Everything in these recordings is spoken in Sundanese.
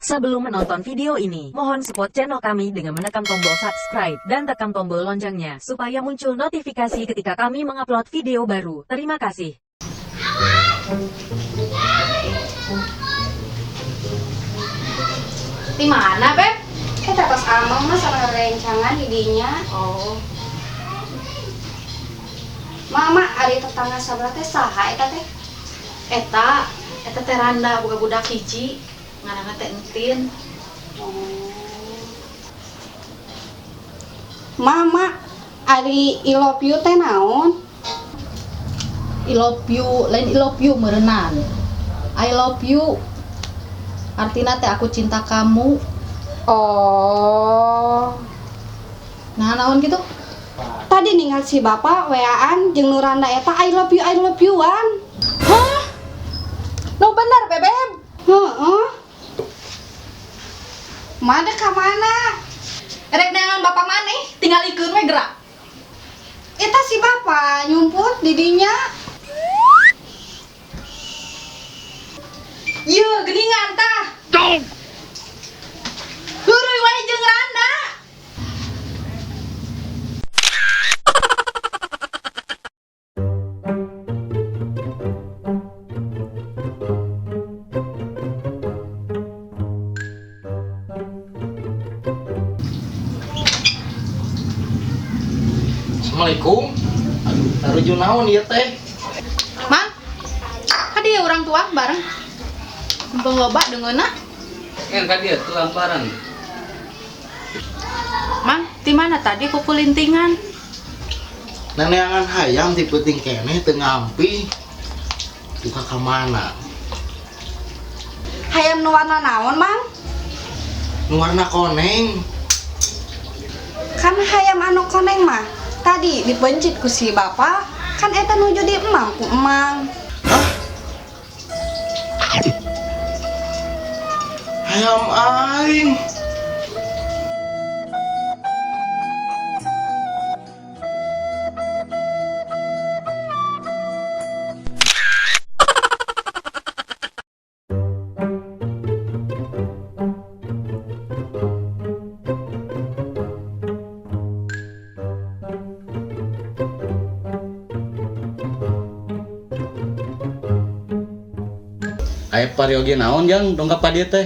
Sebelum menonton video ini, mohon support channel kami dengan menekan tombol subscribe dan tekan tombol loncengnya supaya muncul notifikasi ketika kami mengupload video baru. Terima kasih. Di mana, Beb? Eta tos ameng mah sama rencangan didinya. Oh. Mama ari tetangga sabelah teh saha eta teh? Eta, eta teh randa boga budak hiji, ngaranna teh Entin. Mama ari I love you teh naon? I love you, lain I love you meureunnan. I love you. Artina teh aku cinta kamu. Oh. Nah, naon gitu? Tadi ningal si bapak WA-an jeung nu randa eta I love you-an. Hah? Nu bener, Bebeb. Heeh. Mana ka mana? Erek neangan bapak maneh, tinggalikeun we gerak. Eta si bapak nyumput didinya. Yeuh, geuningan tah. Heuruy wae jeung randa. Assalamualaikum. Aduh, taruju naon ieu teh? Mang, ka dieu urang tuang bareng. Mumpung loba deungeunna. Kan ka dieu tuang bareng. Mang, di mana tadi kukulintingan? Neneangan hayam ti peuting keneh teu ngampi. Duka ka mana? Hayam nu warna naon, Mang? Nu warna koneng. Kan hayam anu koneng mah tadi dipencit ku si bapak, kan eta nuju di emang ku emang. Hah? Hayam aing. Aya parioge naon jang dongkap ka dieu teh?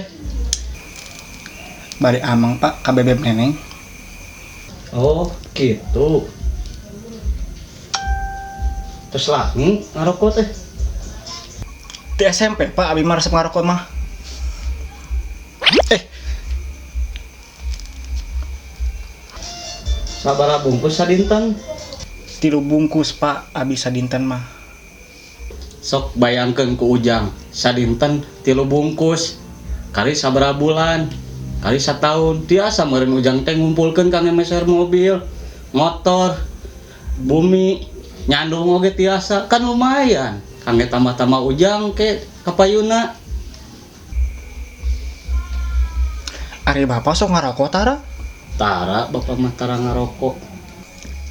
Bari ameng Pak ka Bebeb Neneng. Oh, gitu. Terus lagi ngarokok teh. Di SMP Pak abi mah resep ngarokok mah. Sabaraha bungkus sadinten? 3 bungkus Pak abi sadinten mah. Sok bayangkeun ku Ujang, sadinten 3 bungkus. Kali sabaraha bulan, kali sataun, tiasa meureun Ujang teh ngumpulkeun kangge meser mobil, motor, bumi, nyandung oge tiasa, kan lumayan. Kangge tambah-tambah Ujang ke kapayuna. Ari bapak sok ngarokok tara? Tara, bapak mah tara ngarokok.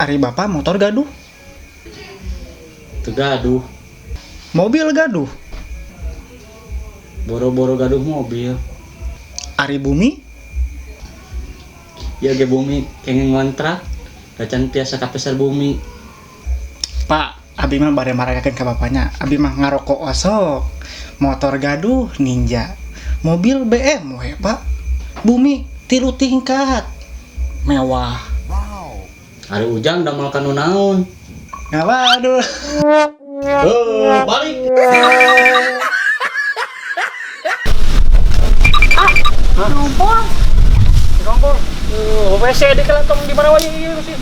Ari bapak motor gaduh? Teu gaduh. Mobil gaduh? Boro-boro gaduh mobil. Ari bumi? Ya ge bumi kenging ngontrak, dacan tiasa kapeser bumi. Pak, abi mah bade maragakeun ka bapaknya. Abi mah ngarokok osok. Motor gaduh Ninja. Mobil BMW, Pak. Bumi 3 tingkat. Mewah. Wow. Ari Ujang damel kanu naon? Ngawaduh. Balik. Ah, ngumpul. Ngumpul. WC di kelantong di mana wae ieu sih.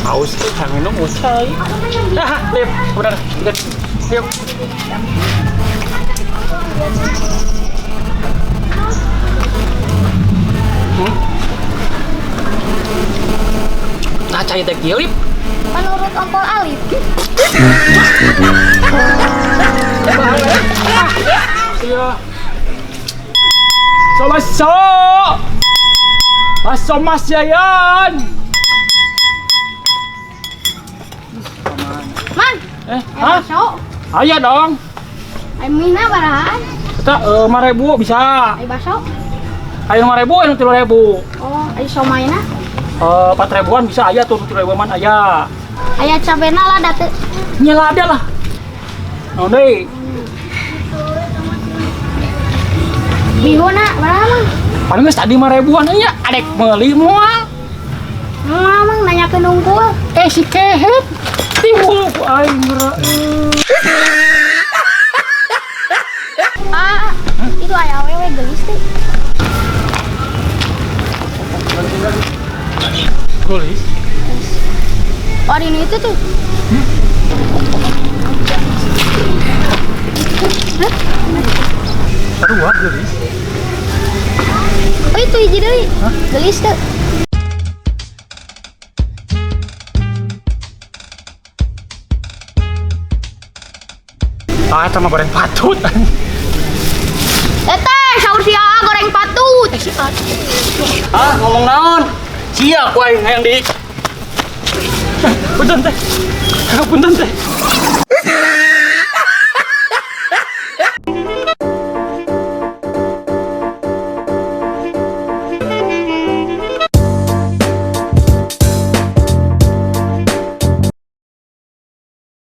Haus tuh, kang minum usai. Nah, lip, benar, lip, lip. Nah, cai teh kieu, Lip. Menurut Ompol Alip. Bakso. Bakso Mas Yayan. Man, Eh, eh, hah? bakso. Aya dong. Ayo mina barahan. Kita 5.000 bisa. Ayo bakso. Ayo 5.000, ayo 3.000. Oh, ayo somaina. 4.000-an bisa aya tuh 3.000-an aya. Aya cabena lah datu. Nyala ada lah. Naon deui? Bihuna baraha mang. Paling geus tadi 5.000-an nya adek meuli moal. Moal mang nanyakeun unggul. Eh si kehet timbul ku aing geura. Ah, itu aya awewe geulis teh. Geulis. Oh, ini itu tuh. Hah? Aduh, geulis. Oh, itu hiji deui. Geulis tuh. Ah, sama goreng patut. Teteh, saur si Aa goreng patut. Ah, ngomong naon? Sia ku aing hayang di. Punten teh. Punten teh.